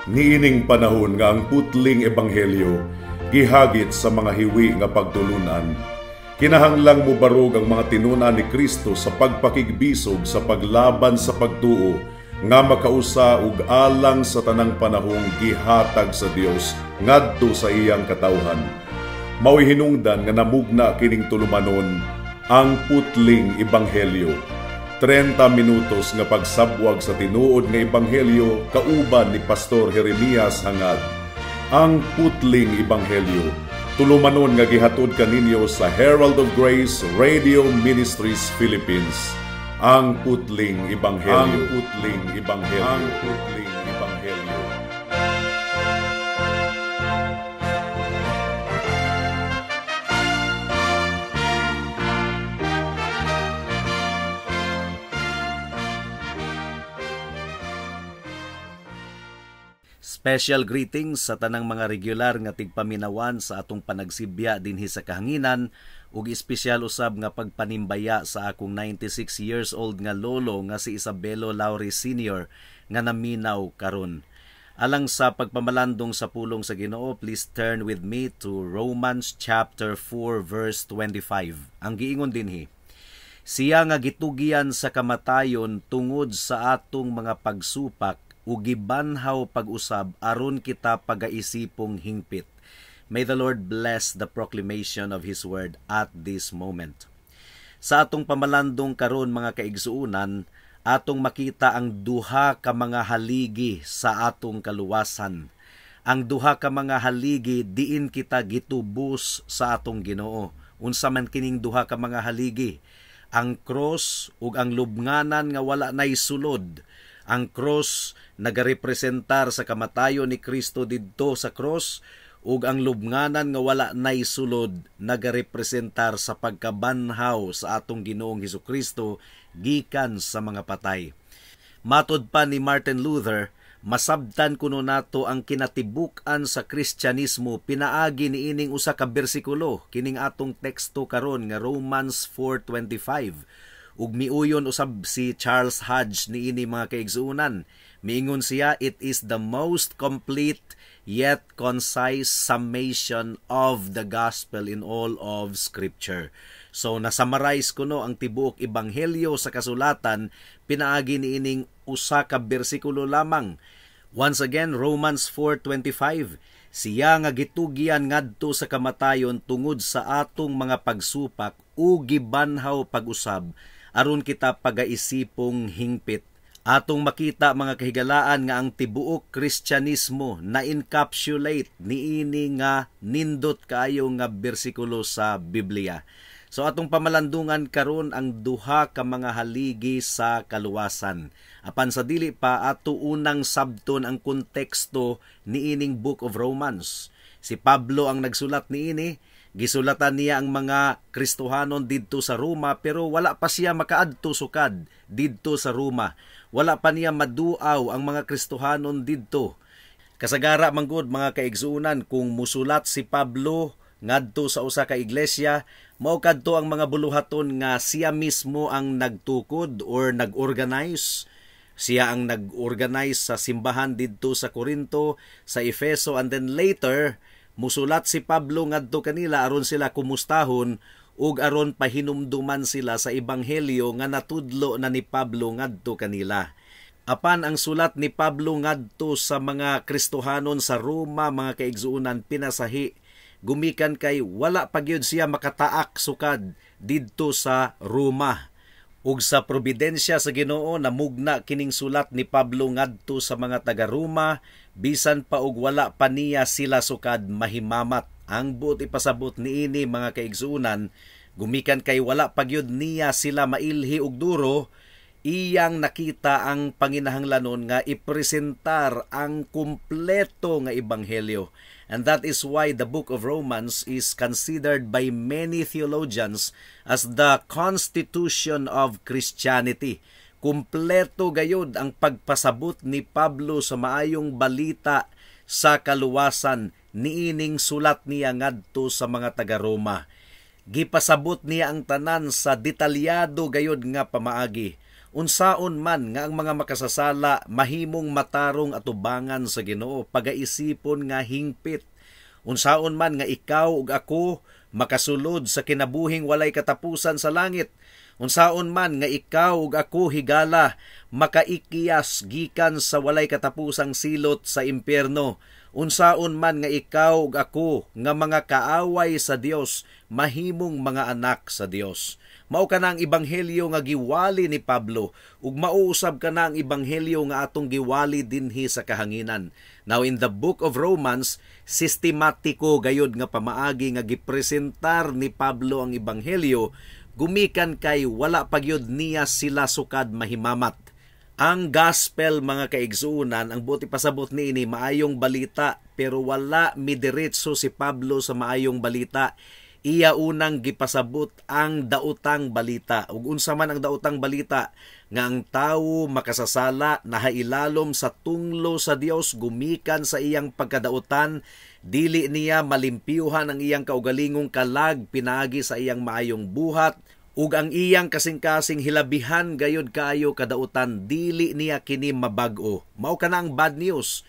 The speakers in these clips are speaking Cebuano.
Niining panahon nga ang putling ebanghelyo gihagit sa mga hiwi nga pagtulunan, kinahanglang mubarog ang mga tinun-an ni Kristo sa pagpakigbisog sa paglaban sa pagtuo nga makausa ug alang sa tanang panahong gihatag sa Dios ngadto sa iyang katawhan. Mao'y hinungdan nga namugna kining tulumanon, Ang Putling Ebanghelyo. 30 minutos nga pagsabwag sa tinuod nga ebanghelyo kauban ni Pastor Jeremias Hangad. Ang Putling Ebanghelyo, tulumanon nga gihatod kaninyo sa Herald of Grace Radio Ministries Philippines. Ang Putling Ebanghelyo. Ang Putling Ebanghelyo. Ang Putling Ebanghelyo. Special greetings sa tanang mga regular nga tigpaminawan sa atong panagsibya dinhi sa kahanginan ug espesyal usab nga pagpanimbaya sa akong 96 years old nga lolo nga si Isabelo Laure Sr. nga naminaw karon. Alang sa pagpamalandong sa pulong sa Ginoo, please turn with me to Romans chapter 4 verse 25. Ang giingon dinhi, siya nga gitugian sa kamatayon tungod sa atong mga pagsupak ug gibanhaw pag-usab aron kita pagaisipong hingpit. May the Lord bless the proclamation of His word at this moment. Sa atong pamalandong karon, mga kaigsuonan, atong makita ang duha ka mga haligi sa atong kaluwasan. Ang duha ka mga haligi diin kita gitubos sa atong Ginoo. Unsa man kining duha ka mga haligi? Ang cross ug ang lubnganan nga wala nay sulod. Ang cross nagarepresentar sa kamatayon ni Kristo didto sa cross, ug ang lubnganan nga wala nay sulod nagarepresentar sa pagkabanhaw sa atong Ginoong Hesukristo gikan sa mga patay. Matod pa ni Martin Luther, masabtan kuno nato ang kinatibuk-an sa Kristyanismo pinaagi niining usa ka bersikulo kining atong teksto karon nga Romans 4:25. Ug miuyon usab si Charles Hodge niini, mga kaigsuonan. Miingon siya, "It is the most complete yet concise summation of the gospel in all of Scripture." So nasummarize kuno ang tibuok ebanghelyo sa kasulatan pinaagi niining usa ka bersikulo lamang. Once again, Romans 4:25. Siya nga gitugyan ngadto sa kamatayon tungod sa atong mga pagsupak ug gibanhaw pag-usab aron kita pagaisipong hingpit. Atong makita, mga kahigalaan, nga ang tibuok Kristyanismo na encapsulate niini nga nindot kaayo nga bersikulo sa Biblia. So atong pamalandungan karon ang duha ka mga haligi sa kaluwasan. Apan sa dili pa, ato unang sabton ang konteksto niining Book of Romans. Si Pablo ang nagsulat niini. Gisulatan niya ang mga Kristohanon didto sa Roma, pero wala pa siya makaadto sukad didto sa Roma. Wala pa niya maduaw ang mga Kristohanon didto. Kasagara manggod, mga kaigsuonan, kung musulat si Pablo ngadto sa usa ka iglesia, mao kadto ang mga buluhaton nga siya mismo ang nagtukod or nag-organize. Siya ang nag-organize sa simbahan didto sa Corinto, sa Efeso, and then later musulat si Pablo ngadto kanila aron sila kumustahon ug aron pahinumduman sila sa ebanghelyo nga natudlo na ni Pablo ngadto kanila. Apan ang sulat ni Pablo ngadto sa mga Kristohanon sa Roma, mga kaigsuonan, pinasahi gumikan kay wala pa gyud siya makataak sukad didto sa Roma. Ug sa providensya sa Ginoo, namugna kining sulat ni Pablo ngadto sa mga taga-Roma bisan pa og wala pa niya sila sukad mahimamat. Ang buot ipasabot niini, mga kaigsuonan, gumikan kay wala pa gyud niya sila mailhi og duro, iyang nakita ang panginahanglanon nga ipresentar ang kumpleto nga ebanghelyo. And that is why the Book of Romans is considered by many theologians as the constitution of Christianity. Kumpleto gayod ang pagpasabot ni Pablo sa maayong balita sa kaluwasan niining sulat niya ngadto sa mga taga-Roma. Gipasabot niya ang tanan sa detalyado gayod nga pamaagi. Unsaon man nga ang mga makasasala mahimong matarong atubangan sa Ginoo, pagaisipon nga hingpit. Unsaon man nga ikaw ug ako makasulod sa kinabuhing walay katapusan sa langit. Unsaon man nga ikaw ug ako, higala, makaikiyas gikan sa walay katapusang silot sa impyerno. Unsaon man nga ikaw ug ako nga mga kaaway sa Dios mahimong mga anak sa Dios. Mao kana ang ebanghelyo nga giwali ni Pablo ug mao usab kana ang ebanghelyo nga atong giwali dinhi sa kahanginan. Now, in the book of Romans, sistematiko gayud nga pamaagi nga gipresentar ni Pablo ang ebanghelyo gumikan kay wala pagyud niya sila sukad mahimamat. Ang gospel, mga kaigsuonan, ang buot ipasabot niini, maayong balita, pero wala midiretso si Pablo sa maayong balita. Iya unang gipasabot ang daotang balita. Ug unsa man ang daotang balita? Nga ang tawo makasasala, nahailalom sa tunglo sa Dios gumikan sa iyang pagkadaotan, dili niya malimpyuhan ang iyang kaugalingong kalag pinaagi sa iyang maayong buhat, ug ang iyang kasing-kasing hilabihan gayud kaayo kadautan, dili niya kini mabag-o. Mao kana ang bad news.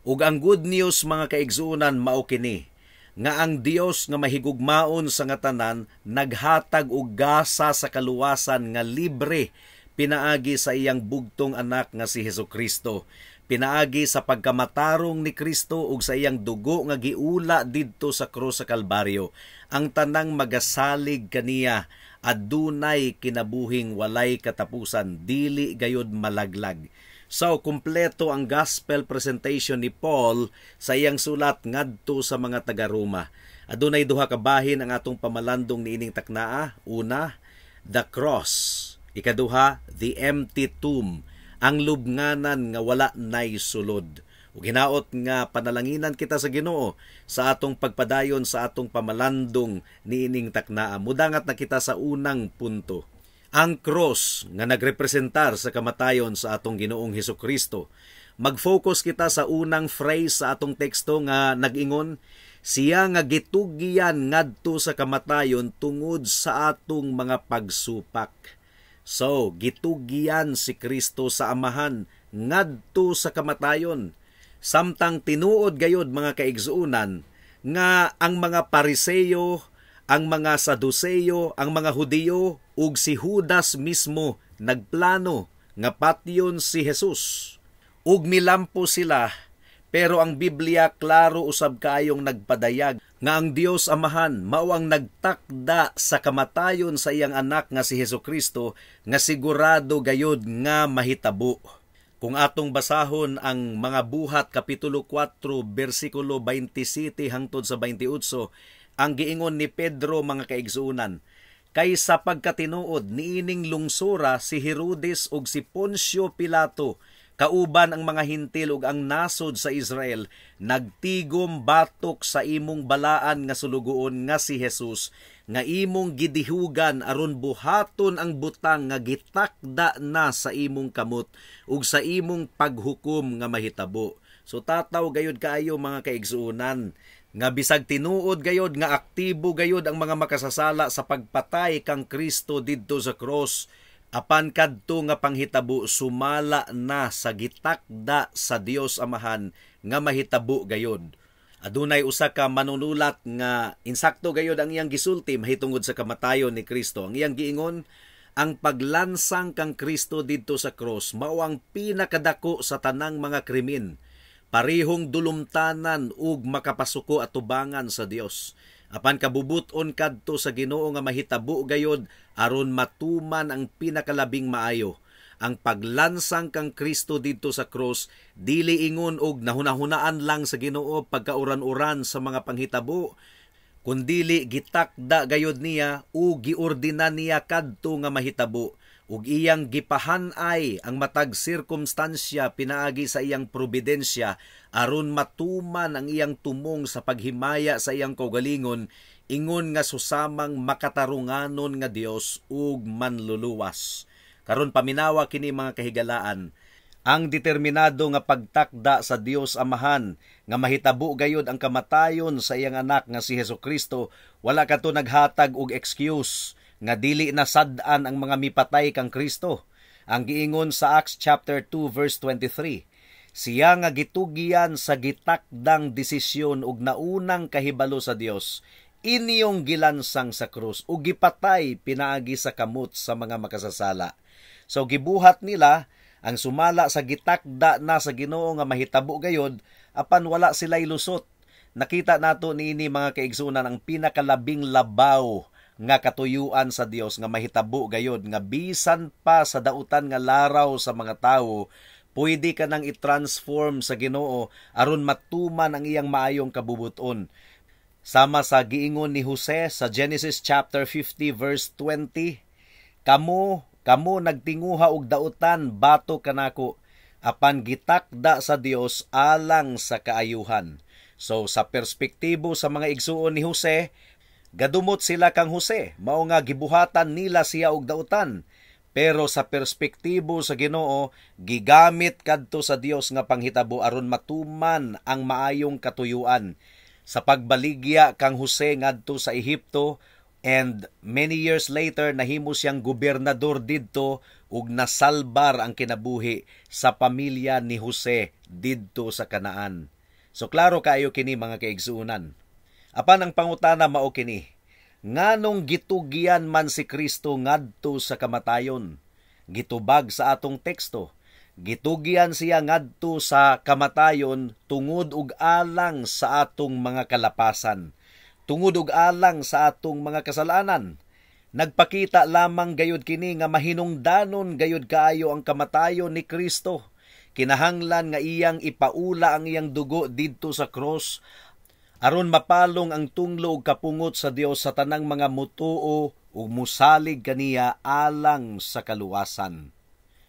Ug ang good news, mga kaigsuonan, mao kini nga ang Dios nga mahigugmaon sa nga tanan naghatag og gasa sa kaluwasan nga libre pinaagi sa iyang bugtong anak nga si Hesukristo. Pinaagi sa pagkamatarong ni Kristo ug sa iyang dugo nga giula didto sa krus sa Kalbaryo, ang tanang magasalig kaniya adunay kinabuhing walay katapusan, dili gayud malaglag. So, kumpleto ang gospel presentation ni Paul sa iyang sulat ngadto sa mga taga-Roma. Adunay duha ka bahin ang atong pamalandong niining taknaa. Una, the cross. Ikaduha, the empty tomb. Ang lubnganan nga wala nay sulod. Ug hinaot nga panalanginan kita sa Ginoo sa atong pagpadayon sa atong pamalandong niining taknaa. Mudangat na kita sa unang punto, ang cross nga nagrepresentar sa kamatayon sa atong Ginoong Hesus Kristo. Mag-focus kita sa unang phrase sa atong teksto nga nag-ingon, "Siya nga gitugyan ngadto sa kamatayon tungod sa atong mga pagsupak." So, gitugyan si Kristo sa Amahan ngadto sa kamatayon. Samtang tinuod gayod, mga kaigsuonan, nga ang mga Pariseyo, ang mga Saduceo, ang mga Hudiyo ug si Judas mismo nagplano nga patyon si Jesus. Ug milampo sila, pero ang Biblia klaro usab kaayong nagpadayag nga ang Dios Amahan mao ang nagtakda sa kamatayon sa iyang anak nga si Hesus Kristo nga sigurado gayud nga mahitabo. Kung atong basahon ang mga Buhat kapitulo 4 bersikulo 27 hangtod sa 28, ang giingon ni Pedro, mga kaigsuonan, "Kay sa pagkatinuod niining lungsura si Herodes ug si Poncio Pilato kauban ang mga Hentil ug ang nasod sa Israel nagtigom batok sa imong balaan nga sulugoon nga si Jesus nga imong gidihugan aron buhaton ang butang nga gitakda na sa imong kamot ug sa imong paghukom nga mahitabo." So tataw gayud kaayo, mga kaigsuonan, nga bisag tinuod gayod nga aktibo gayod ang mga makasasala sa pagpatay kang Kristo didto sa cross, apan kadto nga panghitabo sumala na sa gitakda sa Dios Amahan nga mahitabo gayod. Adunay usa ka manunulat nga insakto gayod ang iyang gisulti mahitungod sa kamatayon ni Kristo. Ang iyang giingon, ang paglansang kang Kristo didto sa cross mao ang pinakadako sa tanang mga krimen, parehong dulumtanan ug makapasuko atubangan sa Dios. Apan kabubut-on kadto sa Ginoo nga mahitabo gayod aron matuman ang pinakalabing maayo. Ang paglansang kang Kristo didto sa cross dili ingon og nahunahunaan lang sa Ginoo pagkauran-uran sa mga panghitabo, kundili gitakda gayod niya ug giordina niya kadto nga mahitabo ug iyang gipahanay ang matag sirkumstansya pinaagi sa iyang providensya aron matuman ang iyang tumong sa paghimaya sa iyang kaugalingon ingon nga susamang makatarunganon nga Dios ug manluluwas. Karon paminawa kini, mga kahigalaan, ang determinado nga pagtakda sa Dios Amahan nga mahitabo gayod ang kamatayon sa iyang anak nga si Hesus Kristo, wala kato naghatag og excuse nga dili na sad-an ang mga mipatay kang Kristo. Ang giingon sa Acts chapter 2 verse 23, siya nga gitugyan sa gitakdang desisyon ug naunang kahibalo sa Dios, inyong gilansang sa krus ug gipatay pinaagi sa kamot sa mga makasasala. So gibuhat nila ang sumala sa gitakda na sa Ginoo nga mahitabo gayod, apan wala sila lusot. Nakita nato niini, mga kaigsunan, ang pinakalabing labaw nga katuyuan sa Dios nga mahitabo gayod nga bisan pa sa dautan nga laraw sa mga tawo, pwede ka nang i-transform sa Ginoo aron matuman ang iyang maayong kabubuton. Sama sa giingon ni Jose sa Genesis chapter 50 verse 20, "Kamo, kamo nagtinguha og dautan batok kanako, apan gitakda sa Dios alang sa kaayuhan." So sa perspektibo sa mga igsuon ni Jose, gadumot sila kang Jose, mao nga gibuhatan nila siya og dautan. Pero sa perspektibo sa Ginoo, gigamit kadto sa Dios nga panghitabo aron matuman ang maayong katuyuan. Sa pagbaligya kang Jose ngadto sa Ehipto, and many years later nahimo siyang gobernador didto ug nasalbar ang kinabuhi sa pamilya ni Jose didto sa Kanaan. So klaro kaayo kini, mga kaigsuonan. Apan ang pangutana mao kini: nganong gitugyan man si Kristo ngadto sa kamatayon? Gitubag sa atong teksto, gitugyan siya ngadto sa kamatayon tungod ug alang sa atong mga kalapasan, tungod ug alang sa atong mga kasalanan. Nagpakita lamang gayud kini nga mahinungdanon gayud kaayo ang kamatayon ni Kristo. Kinahanglan nga iyang ipaula ang iyang dugo didto sa cross aron mapalong ang tunglo ug kapungot sa Dios sa tanang mga mutuo ug musalig kaniya alang sa kaluwasan.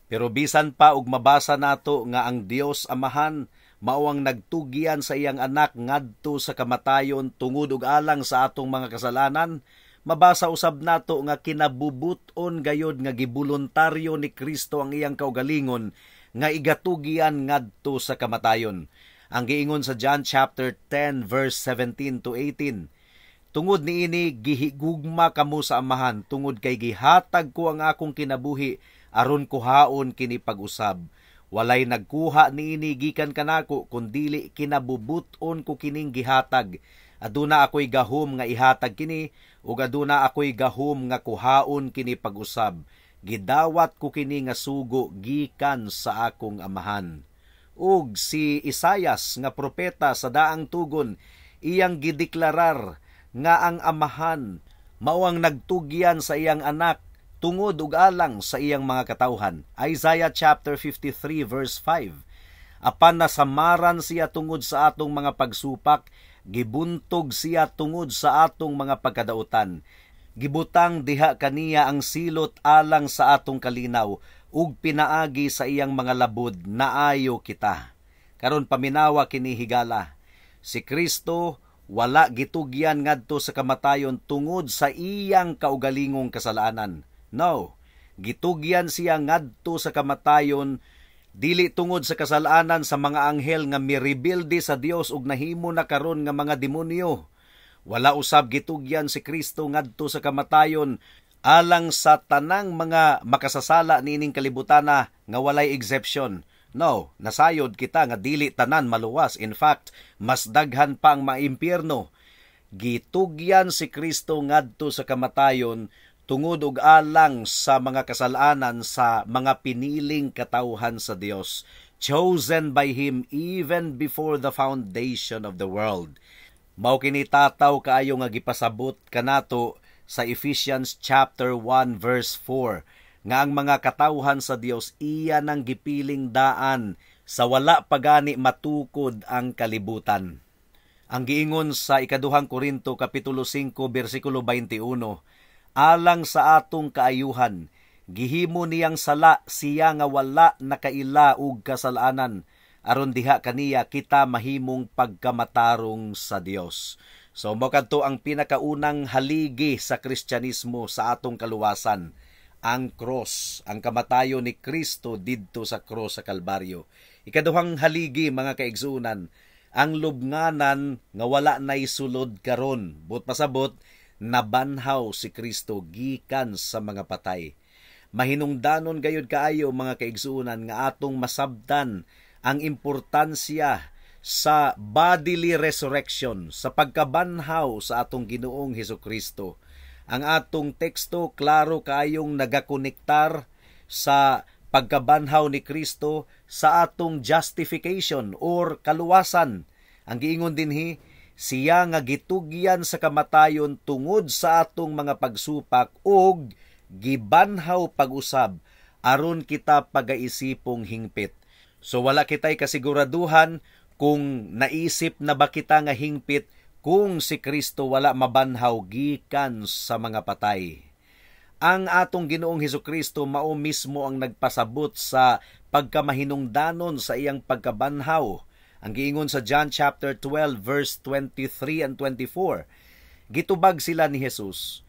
Pero bisan pa og mabasa nato nga ang Dios Amahan mao ang nagtugyan sa iyang anak ngadto sa kamatayon tungod ug alang sa atong mga kasalanan, mabasa usab nato nga kinabubut-on gayod nga gibuluntaryo ni Kristo ang iyang kaugalingon nga igatugyan ngadto sa kamatayon. Ang giingon sa John chapter 10 verse 17 to 18, "Tungod niini gihigugma kamo sa Amahan, tungod kay gihatag ko ang akong kinabuhi aron kuhaon kini pag-usab. Walay nagkuha niini gikan kanako, kundili kinabubut-on ko kining gihatag. Aduna ako'y gahom nga ihatag kini ug aduna ako'y gahom nga kuhaon kini pag-usab. Gidawat ko kini nga sugo gikan sa akong Amahan." Ug si Isayas nga propeta sa daang tugon, iyang gideklarar nga ang Amahan mao ang nagtugyan sa iyang anak tungod ug alang sa iyang mga katawhan. Isaiah chapter 53 verse 5, "Apan nasamaran siya tungod sa atong mga pagsupak, gibuntog siya tungod sa atong mga pagkadautan. Gibutang diha kaniya ang silot alang sa atong kalinaw, ug pinaagi sa iyang mga labod naayo kita." Karon paminawa kini, higala. Si Kristo wala gitugyan ngadto sa kamatayon tungod sa iyang kaugalingong kasalanan. No, gitugyan siya ngadto sa kamatayon dili tungod sa kasalanan sa mga anghel nga mirebelde sa Dios ug nahimo na karon nga mga demonyo. Wala usab gitugyan si Kristo ngadto sa kamatayon alang sa tanang mga makasasala niining kalibutana nga walay exception. No, nasayod kita nga dili tanan maluwas. In fact, mas daghan pa ang maimpyerno. Gitugyan si Kristo ngadto sa kamatayon tungod og alang sa mga kasalanan sa mga piniling katawhan sa Dios, chosen by Him even before the foundation of the world. Mao kini tataw kaayo nga gipasabot kanato sa Ephesians chapter 1 verse 4 nga ang mga katawhan sa Dios iya nang gipiling daan sa wala pagani matukod ang kalibutan. Ang giingon sa ikaduhang Korinto kapitulo 5 bersikulo 21, "Alang sa atong kaayuhan, gihimo niyang sala siya nga wala nakaila og kasalanan, aron diha kaniya kita mahimong pagkamatarong sa Dios." So mao kadto ang pinakaunang haligi sa Kristyanismo sa atong kaluwasan, ang cross, ang kamatayon ni Kristo didto sa cross sa Kalbaryo. Ikaduhang haligi, mga kaigsuonan, ang lubnganan nga wala nay sulod karon. Buot pasabot, nabanhaw si Kristo gikan sa mga patay. Mahinungdanon gayud kaayo, mga kaigsuonan, nga atong masabtan ang importansya sa bodily resurrection, sa pagkabanhaw sa atong Ginoong Hesus Kristo. Ang atong teksto klaro kaayong nagakonektar sa pagkabanhaw ni Kristo sa atong justification or kaluwasan. Ang giingon dinhi, siya nga gitugyan sa kamatayon tungod sa atong mga pagsupak ug gibanhaw pag-usab aron kita pagaisipong hingpit. So wala kitay kasiguraduhan kung naisip na ba kita nga hingpit kung si Kristo wala mabanhaw gikan sa mga patay. Ang atong Ginoong Hesus Kristo mao mismo ang nagpasabot sa pagkamahinungdanon sa iyang pagkabanhaw. Ang giingon sa John chapter 12 verse 23 and 24, gitubag sila ni Jesus,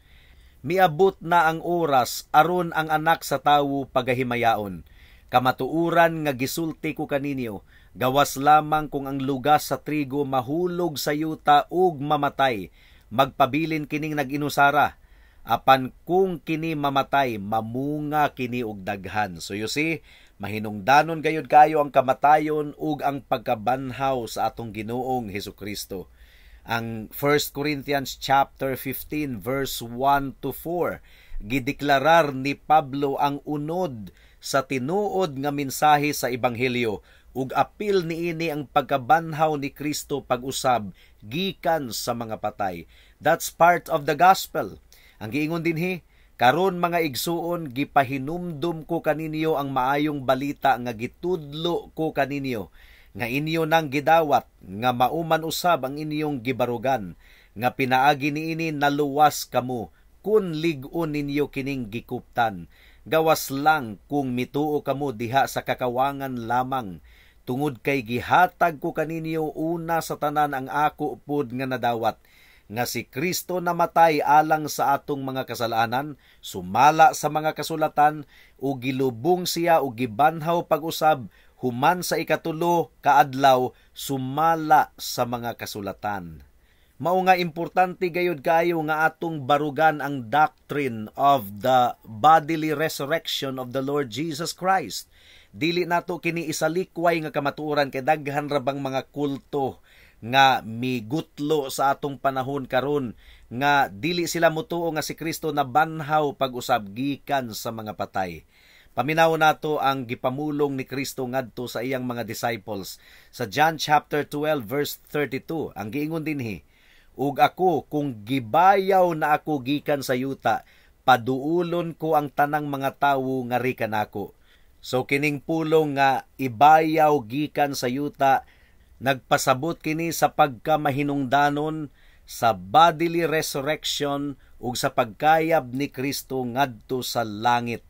"Miabot na ang oras aron ang Anak sa Tawo pagahimayaon. Kamatuoran nga gisulti ko kaninyo, gawas lamang kung ang lugas sa trigo mahulog sa yuta ug mamatay, magpabilin kining nag-inusara. Apan kung kini mamatay, mamunga kini og daghan." So you see, mahinungdanon gayud kayo ang kamatayon ug ang pagkabanhaw sa atong Ginoong Hesus Kristo. Ang 1 Corinthians chapter 15 verse 1 to 4, gideklarar ni Pablo ang unod sa tinuod nga mensahe sa ebanghelyo ug apil niini ang pagkabanhaw ni Kristo pag-usab gikan sa mga patay. That's part of the gospel. Ang giingon dinhi, "Karon, mga igsuon, gipahinumdum ko kaninyo ang maayong balita nga gitudlo ko kaninyo, nga inyo nang gidawat, nga mauman usab ang inyong gibarugan, nga pinaagi niini naluwas kamo kun lig-on ninyo kining gikuptan, gawas lang kung mituo kamo diha sa kakawangan lamang. Tungod kay gihatag ko kaninyo una sa tanan ang ako pud nga nadawat, nga si Kristo namatay alang sa atong mga kasalanan, sumala sa mga kasulatan, ug gilubong siya ug gibanhaw pag-usab human sa ikatulo kaadlaw, sumala sa mga kasulatan." Mao nga importante gayud kayo nga atong barugan ang doctrine of the bodily resurrection of the Lord Jesus Christ. Dili nato kini isalikway nga kamatuoran kay daghan ra bang mga kulto nga migutlo sa atong panahon karon nga dili sila mutuo nga si Kristo nabanhaw pag-usab gikan sa mga patay. Paminaw nato ang gipamulong ni Kristo ngadto sa iyang mga disciples sa John chapter 12 verse 32. Ang giingon dinhi, "Ug ako, kung gibayaw na ako gikan sa yuta, paduulon ko ang tanang mga tawo ngari kanako." So kining pulong nga ibayaw gikan sa yuta, nagpasabot kini sa pagkamahinungdanon sa bodily resurrection ug sa pagkayab ni Kristo ngadto sa langit.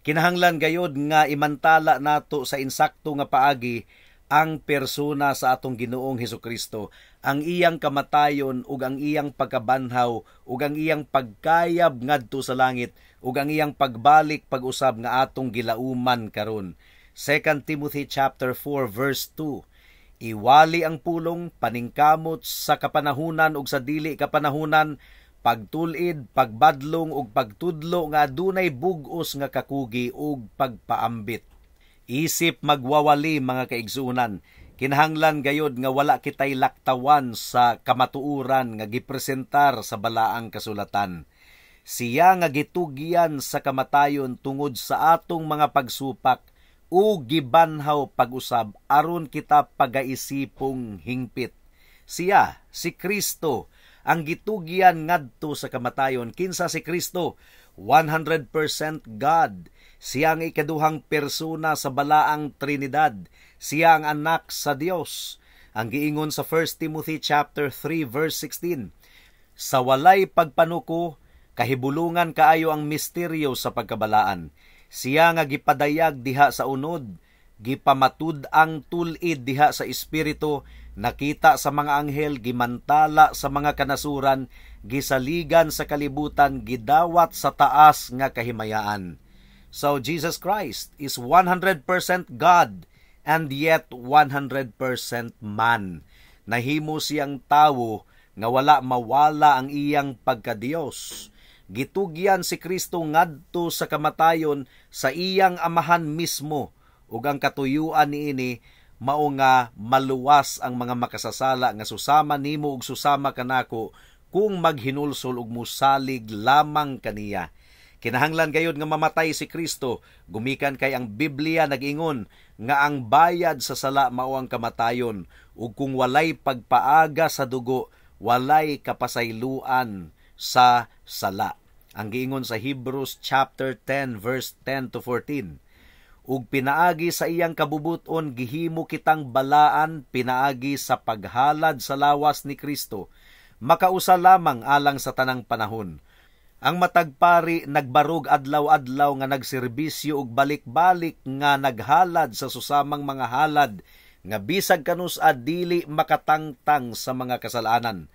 Kinahanglan gayod nga imantala nato sa insakto nga paagi ang persona sa atong Ginoong Hesus Kristo, ang iyang kamatayon ug ang iyang pagkabanhaw ug ang iyang pagkayab ngadto sa langit ug ang iyang pagbalik pag-usab nga atong gilauman karon. 2 Timothy chapter 4 verse 2: "Iwali ang pulong, paningkamot sa kapanahunan ug sa dili kapanahunan, pagtul-id, pagbadlong ug pagtudlo nga adunay bug-os nga kakugi ug pagpaambit." Isip magwawali, mga kaigsuonan, kinahanglan gayod nga wala kitay laktawan sa kamatuoran nga gipresentar sa balaang kasulatan. Siya nga gitugyan sa kamatayon tungod sa atong mga pagsupak o gibanhaw pag-usab aron kita pagaisipong hingpit. Siya, si Kristo, ang gitugyan ngadto sa kamatayon. Kinsa si Kristo? 100% God. Siya ang ikaduhang persona sa balaang Trinidad. Siya ang anak sa Dios. Ang giingon sa 1 Timothy chapter 3 verse 16, "Sa walay pagpanuko, kahibulungan kaayo ang misteryo sa pagkabalaan. Siya nga gipadayag diha sa unod, gipamatud ang tul-id diha sa espiritu, nakita sa mga anghel, gimantala sa mga kanasuran, gisaligan sa kalibutan, gidawat sa taas nga kahimayaan." So Jesus Christ is 100% God and yet 100% man. Nahimo siyang tawo nga wala mawala ang iyang pagkadiyos. Gitugyan si Kristo ngadto sa kamatayon sa iyang amahan mismo, ug ang katuyuan niini mao nga maluwas ang mga makasasala nga susama nimo ug susama kanako kung maghinulsol ug musalig lamang kaniya. Kinahanglan gayud nga mamatay si Kristo, gumikan kay ang Biblia nag-ingon nga ang bayad sa sala mao ang kamatayon, ug kung walay pagpaaga sa dugo, walay kapasayloan sa sala. Ang giingon sa Hebrews chapter 10 verse 10 to 14. Ug pinaagi sa iyang kabubuton gihimo kitang balaan pinaagi sa paghalad sa lawas ni Kristo, makausa lamang alang sa tanang panahon. Ang matag pari nagbarog adlaw-adlaw nga nagserbisyo ug balik-balik nga naghalad sa susamang mga halad nga bisag kanus-a dili makatangtang sa mga kasalanan.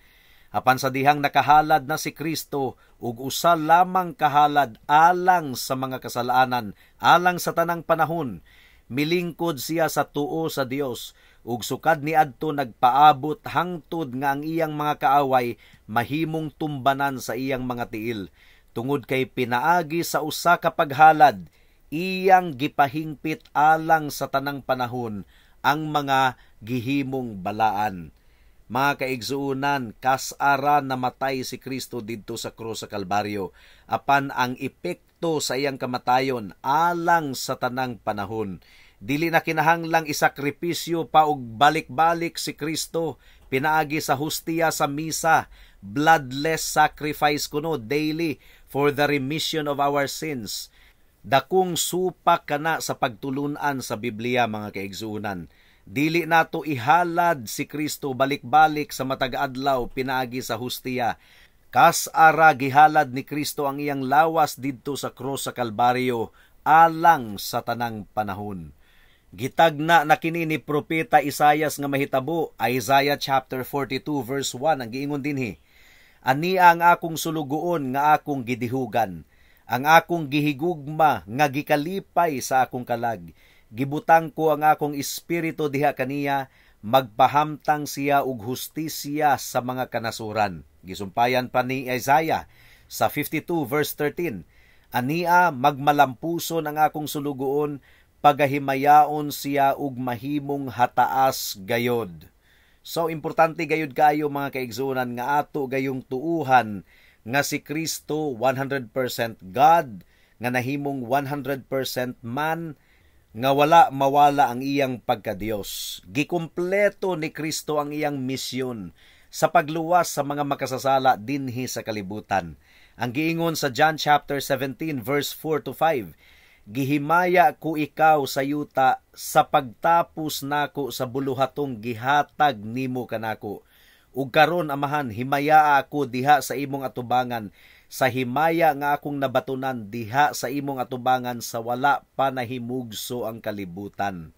Apan sa dihang nakahalad na si Kristo ug usa lamang kahalad alang sa mga kasalanan, alang sa tanang panahon, milingkod siya sa tuo sa Dios ug sukad niadto nagpaabot hangtod nga ang iyang mga kaaway mahimong tumbanan sa iyang mga tiil. Tungod kay pinaagi sa usa ka paghalad, iyang gipahingpit alang sa tanang panahon ang mga gihimong balaan. Mga kaigsuonan, kas-ara namatay si Kristo didto sa krus sa Kalbaryo, apan ang epekto sa iyang kamatayon alang sa tanang panahon. Dili na kinahanglang isakripisyo pa og balik-balik si Kristo pinaagi sa hustiya sa misa, bloodless sacrifice kuno daily for the remission of our sins. Dakong supak kana sa pagtulunan sa Biblia, mga kaigsuonan. Dili nato ihalad si Kristo balik-balik sa matag adlaw pinaagi sa hustiya. Kas-ara gihalad ni Kristo ang iyang lawas didto sa krus sa Kalbaryo alang sa tanang panahon. Gitagna na kini ni Propeta Isayas nga mahitabo, Isaiah chapter 42 verse 1, ang giingon dinhi. Ania ang akong sulugoon nga akong gidihugan, ang akong gihigugma nga gikalipay sa akong kalag. Gibutang ko ang akong espiritu diha kaniya, magpahamtang siya og hustisya sa mga kanasuran. Gisumpayan pa ni Isaiah sa 52 verse 13, ania magmalampuson ang akong sulugoon, pagahimayaon siya og mahimong hataas gayod. So importante gayod kaayo, mga kaigsuonan, nga ato gayong tuuhan nga si Kristo 100% God nga nahimong 100% man, nga wala mawala ang iyang pagkadiyos. Gikumpleto ni Kristo ang iyang misyon sa pagluwas sa mga makasasala dinhi sa kalibutan. Ang giingon sa John chapter 17 verse 4 to 5, gihimaya ko ikaw sa yuta sa pagtapos nako sa buluhatong gihatag nimo kanako. Ug karon, Amahan, himaya ako diha sa imong atubangan sa himaya nga akong nabatunan diha sa imong atubangan sa wala pa nahimugso ang kalibutan.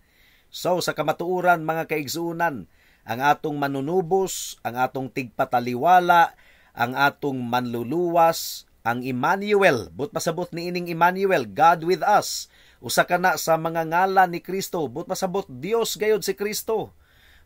So sa kamatuoran, mga kaigsuonan, ang atong manunubos, ang atong tigpataliwala, ang atong manluluwas, ang Emmanuel, but pasabot ni ining Emmanuel, God with us. Usa kana sa mga ngalan ni Kristo, but pasabot Dios gayod si Kristo.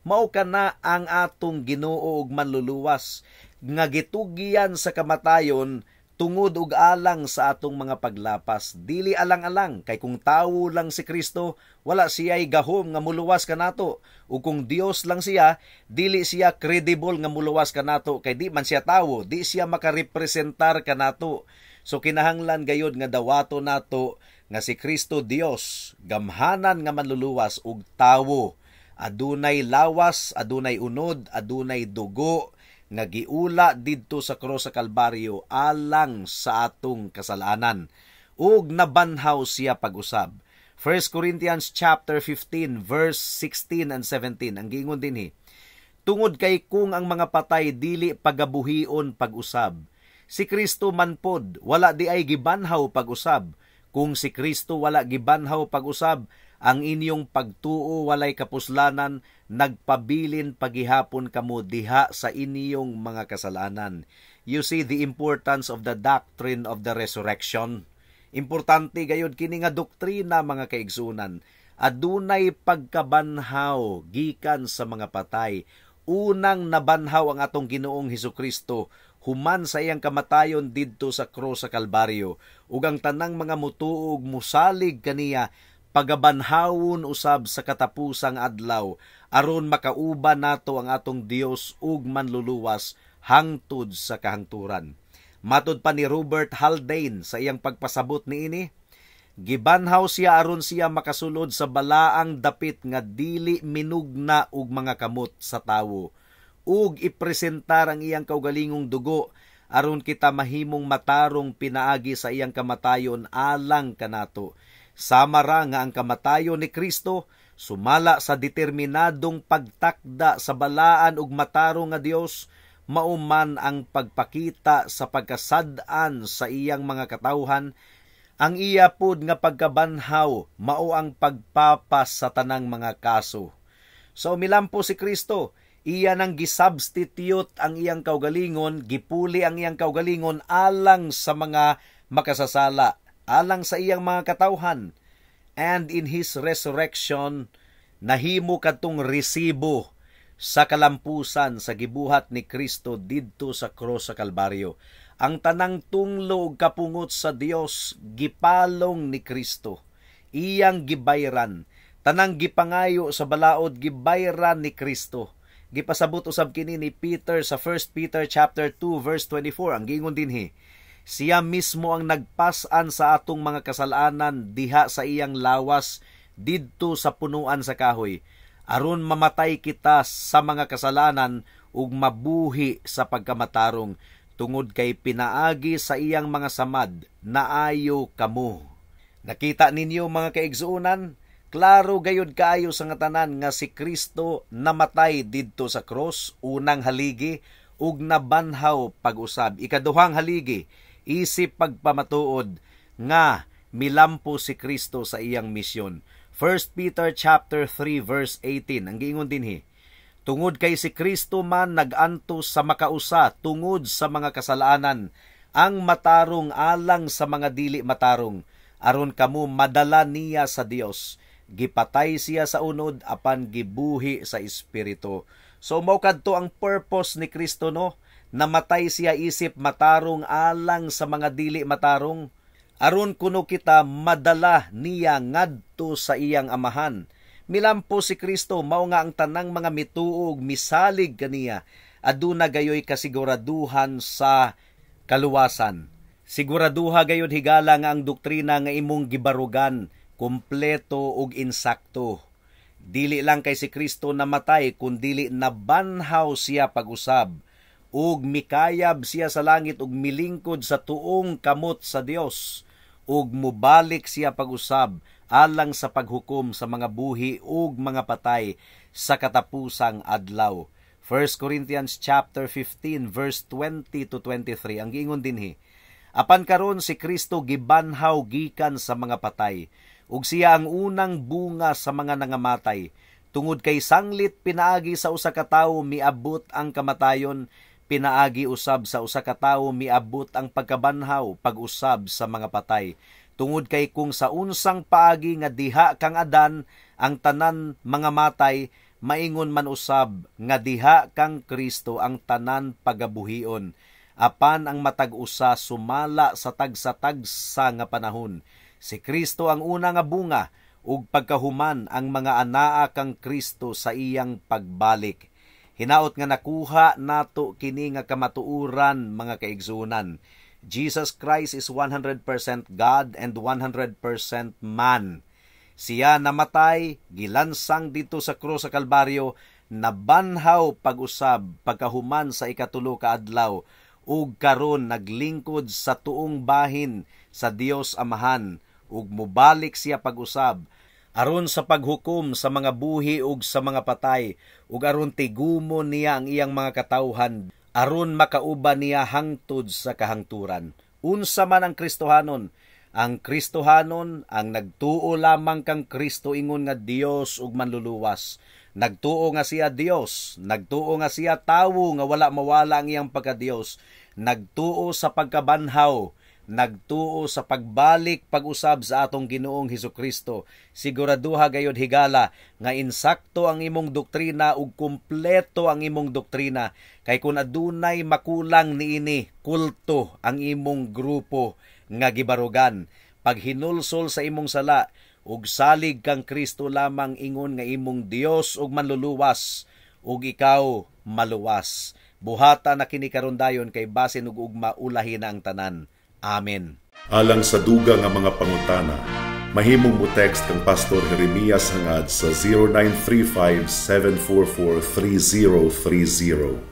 Mao kana ang atong Ginoo ug manluluwas nga gitugyan sa kamatayon tungod ug alang sa atong mga paglapas. Dili alang-alang, kay kung tawo lang si Kristo, wala siya'y gahom nga muluwas kanato. Ug kung Dios lang siya, dili siya credible nga muluwas kanato kay di man siya tawo, di siya makarepresentar kanato. So kinahanglan gayod nga dawato nato nga si Kristo Dios, gamhanan nga manluluwas ug tawo. Adunay lawas, adunay unod, adunay dugo nga giula didto sa krus sa Kalbaryo alang sa atong kasalanan, ug nabanhaw siya pag-usab. 1 Corinthians chapter 15 verse 16 and 17, ang giingon dinhi, tungod kay kung ang mga patay dili pagabuhion pag-usab, si Kristo man pod wala di ay gibanhaw pag-usab. Kung si Kristo wala gibanhaw pag-usab, ang inyong pagtuo walay kapuslanan, nagpabilin pagihapon kamo diha sa inyong mga kasalanan. You see the importance of the doctrine of the resurrection. Importante gayud kini nga doktrina, mga kaigsunan. Adunay pagkabanhaw gikan sa mga patay. Unang nabanhaw ang atong Ginoong Hesukristo human sa iyang kamatayon didto sa krus sa Kalbaryo. Ug ang tanang mga mutuo ug musalig kaniya pagabanhawon usab sa katapusang adlaw aron makauban nato ang atong Dios ug manluluwas hangtod sa kahangturan. Matod pa ni Robert Haldane sa iyang pagpasabot niini, gibanhaw siya aron siya makasulod sa balaang dapit nga dili minugna og mga kamot sa tawo ug ipresentar ang iyang kaugalingong dugo aron kita mahimong matarong pinaagi sa iyang kamatayon alang kanato. Sama ra nga ang kamatayon ni Kristo sumala sa determinadong pagtakda sa balaan ug matarong nga Dios, mao man ang pagpakita sa pagkasad-an sa iyang mga katawhan. Ang iya pod nga pagkabanhaw mao ang pagpapas sa tanang mga kaso. So milampo si Kristo, iya nang gisubstitute ang iyang kaugalingon, gipuli ang iyang kaugalingon alang sa mga makasasala, alang sa iyang mga katawhan. And in His resurrection, nahimo kadtong resibo sa kalampusan sa gibuhat ni Kristo didto sa krus sa Kalbaryo. Ang tanang tunglo ug kapungot sa Dios gipalong ni Kristo. Iyang gibayran. Tanang gipangayo sa balaod gibayran ni Kristo. Gipasabot usab kini ni Peter sa 1 Peter chapter 2 verse 24. Ang giingon dinhi, siya mismo ang nagpas-an sa atong mga kasalanan diha sa iyang lawas didto sa punuan sa kahoy, aron mamatay kita sa mga kasalanan ug mabuhi sa pagkamatarong, tungod kay pinaagi sa iyang mga samad naayo kamo. Nakita ninyo mga kaigsuonan, klaro gayud kaayo sa nga tanan nga si Kristo namatay didto sa cross, unang haligi, ug nabanhaw pag-usab, ikaduhang haligi, isip pagpamatuod nga milampo si Kristo sa iyang misyon. 1 Peter chapter 3 verse 18, ang giingon dinhi, tungod kay si Kristo man nag-antos sa makausa tungod sa mga kasalanan, ang matarong alang sa mga dili matarong, aron kamo madala niya sa Dios. Gipatay siya sa unod apan gibuhi sa espiritu. So mao kadto ang purpose ni Kristo, no? Namatay siya isip matarong alang sa mga dili matarong, aron kuno kita madala niya ngadto sa iyang amahan. Milampo si Kristo, mao nga ang tanang mga mituo ug misalig kaniya aduna gayoy kasiguraduhan sa kaluwasan. Siguraduha gayud higala nga ang doktrina nga imong gibarugan kumpleto ug insakto. Dili lang kay si Kristo namatay, kun dili nabanhaw siya pag-usab ug mikayab siya sa langit ug milingkod sa tuong kamot sa Dios, ug mubalik siya pag-usab alang sa paghukom sa mga buhi ug mga patay sa katapusang adlaw. 1 Corinthians chapter 15 verse 20 to 23, ang giingon dinhi, apan karon si Kristo gibanhaw gikan sa mga patay, ug siya ang unang bunga sa mga nangamatay. Tungod kay sanglit pinaagi sa usa ka tawo miabot ang kamatayon, pinaagi usab sa usa ka tawo miabot ang pagkabanhaw pag-usab sa mga patay. Tungod kay kung sa unsang paagi nga diha kang Adan ang tanan mga matay, maingon man usab nga diha kang Kristo ang tanan pagabuhion. Apan ang matag usa sumala sa tagsa-tagsa nga panahon. Si Kristo ang una nga bunga, ug pagkahuman ang mga anaa kang Kristo sa iyang pagbalik. Hinaot nga nakuha nato kini nga kamatuoran, mga kaigsuonan. Jesus Christ is 100% God and 100% man. Siya namatay, gilansang dito sa krus sa Kalbaryo, nabanhaw pag-usab pagkahuman sa ikatulo ka adlaw, ug karon naglingkod sa tuong bahin sa Dios Amahan, ug mobalik siya pag-usab aron sa paghukom sa mga buhi ug sa mga patay, ug aron tigumon niya ang iyang mga katawhan, aron makauban niya hangtod sa kahangturan. Unsa man ang Kristohanon? Ang Kristohanon ang nagtuo lamang kang Kristo ingon nga Dios ug manluluwas. Nagtuo nga siya Dios, nagtuo nga siya tawo nga wala mawala ang iyang pagka-Dios, nagtuo sa pagkabanhaw, Nagtuo sa pagbalik pag-usab sa atong Ginoong Hesukristo. Siguraduha gayud, higala, nga insakto ang imong doktrina ug kumpleto ang imong doktrina, kay kun adunay makulang niini, kulto ang imong grupo nga gibarugan. Paghinulsol sa imong sala ug salig kang Kristo lamang ingon nga imong Dios ug Manluluwas, ug ikaw maluwas. Buhata na kini karon dayon, kay basin ug ugma ulahi na ang tanan. Amen. Alang sa dugang nga mga pangutana, mahimong mo text kang Pastor Jeremias Hangad sa 0935 744 3030.